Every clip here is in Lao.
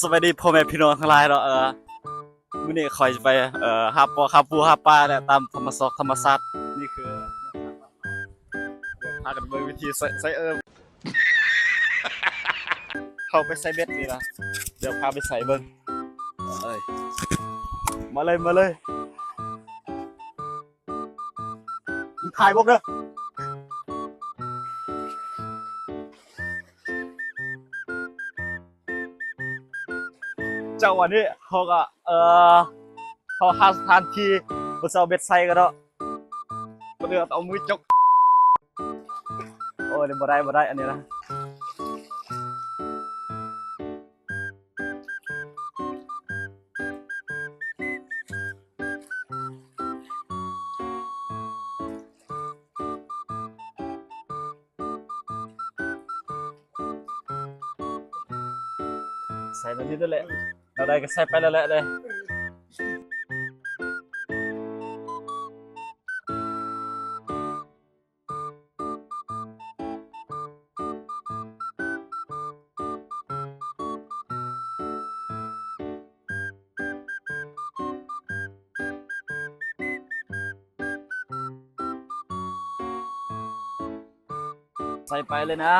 ສະບາຍດີພໍ່ແມ່ພີ່ນ້ອງທັງຫຼາຍເນາະ. ເອີ ມື້ນີ້ຂ້ອຍຈະໄປ ເອີ ຫາປອກຫາປູຫາປາແຫຼະ ຕາມທຳມະຊອກທຳມະຊາດ. ນີ້ຄື ພາກັນເບິ່ງວິທີໃສ່ ໃສ່ເອີ ເຂົ້າໄປໃສ່ເບັດນີ້ນະ. ດຽວພາໄປໃສ່ເບິ່ງ. ເອີຍ ມາເລີຍ ມາເລີຍ. ຖ່າຍພວກເດີ. ເຈົ້າ ອັນນີ້ເຮົາກໍ ເອີ ເຮົາຫາສະຖານທີ່ ເພື່ອຊິເອົາເບັດໃສ່ກັນເນາະ. ບໍ່ເຫຼືອເອົາມືຈົກ. ໂອ້ຍ ບໍ່ໄດ້ ບໍ່ໄດ້ ອັນນີ້ນະ. ໃສ່ແນວນີ້ແຫຼະ ແນວໃດກໍໃສ່ໄປແລ້ວແຫຼະເດ້. ໃສ່ໄປເລີຍນະ.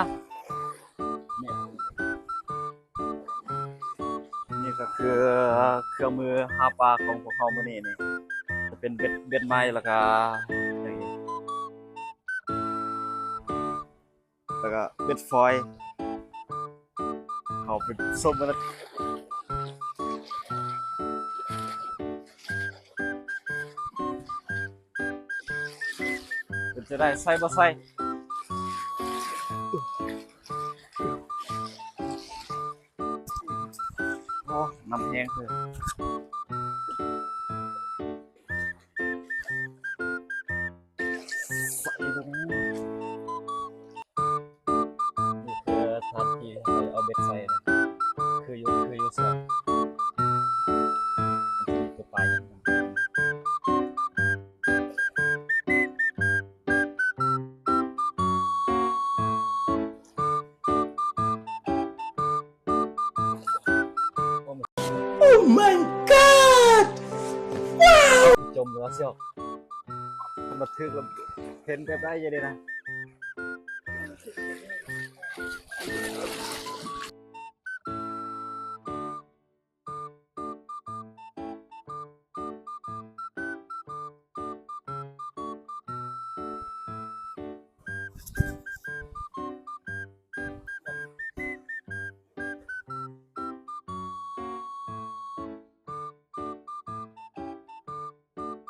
ນີ້ ນີ້ກໍຄືເຄື່ອງມືຫາປາຂອງພວກເຮົາມື້ນີ້ນີ້ ຈະເປັນເບັດ ເບັດໄມ້ ແລ້ວກະ ແລ້ວກະເບັດຟອຍ. ເຮົາໄປຊົມກັນເລີຍ. ເປັນຈັ່ງໃດ ໃສ່ບໍ່ໃສ່? ໂອ້ ນ້ຳແຮງເລີຍ. ໃສ່ລົງ. ນີ້ຄືສະຖານທີ່ເຮົາເອົາເບັດໃສ່ນະ. ຄືຢູ່ ຄືຢູ່ສວນ ມັນຊິມີຕົວປາຫຍັງ. Oh my god! Wow! ຈົມແລ້ວ ສຽວ. ມັນຖືກແລ້ວ ເຫັນແບບໃດຢູ່ນີ້ນະ.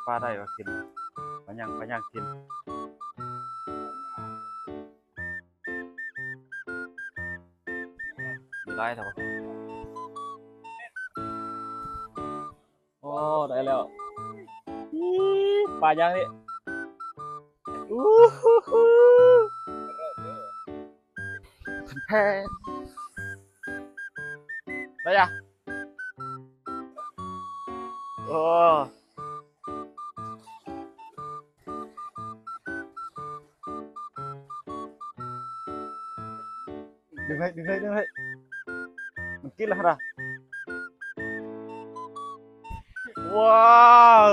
ປາໄດ້ວ່າກິນ ປາຫຍັງ ປາຫຍັງກິນ. ມີຫຼາຍແທ້ບໍ່? ໂອ້ ໄດ້ແລ້ວ. ອີ່ ປາຫຍັງນີ້? ອູ້ຫູ ແພນ ໄດ້ຢະ. ໂອ້ ດຶງໄວ້ ດຶງໄວ້ ດຶງໄວ້ ມັນກິນແລ້ວຫັ້ນນະ. ວ້າວ.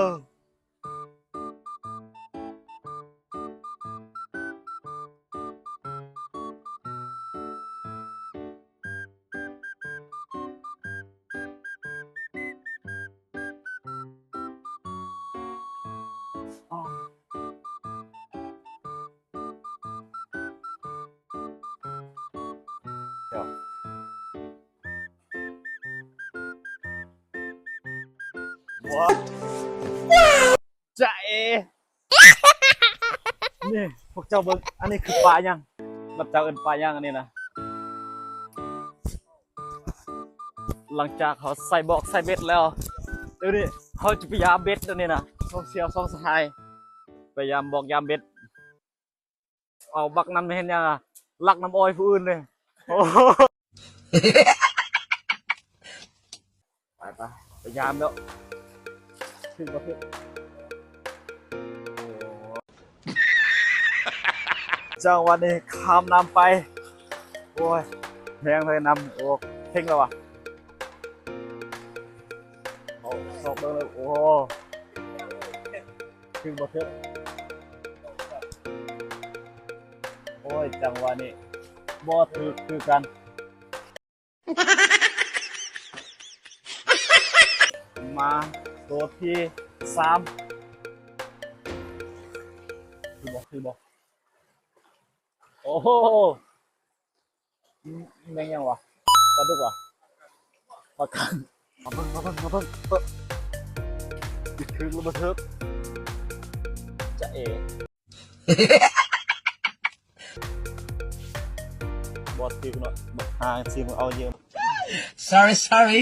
ວ້າວ ຈາເອ ນີ້ ພວກເຈົ້າເບິ່ງ ອັນນີ້ຄືປາຫຍັງ? ລະເຈົ້າເອີ້ນປາຫຍັງອັນນີ້ນະ? ຫຼັງຈາກເຮົາໃສ່ບອກໃສ່ເບັດແລ້ວ ດຽວນີ້ເຮົາຈະໄປຢາມເບັດ ດຽວນີ້ນະ ສອງສ່ຽວສອງສະຫາຍ ໄປຢາມບອກຢາມເບັດ. ເອົາບັກນັ້ນມາເຮັດຫຍັງອະ? ລັກນ້ຳອ້ອຍຜູ້ອື່ນເດ້. ໂອ້ ໄປໆ ໄປຢາມແລ້ວ ຖືກບໍ່ຖືກ? ໂອ້ ຈັງຫວະນີ້ຂ້າມນ້ຳໄປ. ໂອ້ຍ ແຮງເລີຍນ້ຳ. ໂອ້ ເຄັ່ງແລ້ວວະ. ສອກເບິ່ງເລີຍ ໂອ້ ຖືກບໍ່ຖືກ? ໂອ້ຍ ຈັງຫວະນີ້ບໍ່ຖືກຄືກັນ. ມາໂຕທີສາມ ຖືກບໍ່? ຖືກບໍ່? ໂອ້ໂຫ ແມ່ນຫຍັງຫວະ? ປາດຸກຫວະ? ປາກັງ. ມາເບິ່ງ ມາເບິ່ງ ມາເບິ່ງ ເອີ ຖືກຫຼືບໍ່ຖືກ? ຈະເອ ບໍ່ຖືກເນາະ ບັກຫ່າຊິມເອົາເຢີມ. Sorry, sorry.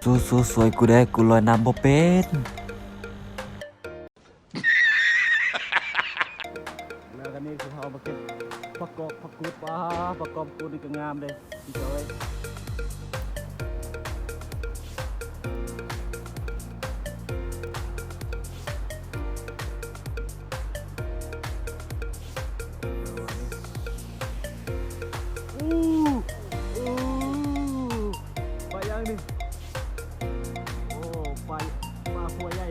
ສູ້ໆ ຊ່ວຍກູແດ່ ກູລອຍນ້ຳບໍ່ເປັນ. ແລ້ວກໍນີ້ຄືເຮົາມາເກັບຜັກກອກ ຜັກກູດ. ປາ ຜັກກອກ ຜັກກູດນີ້ກໍງາມເດ້ ພີ່ນ້ອງເອີຍ. ອູ້ ອູ້ ປາຫຍັງນີ້? ໂອ້ ປາ ປາຫົວໃຫຍ່.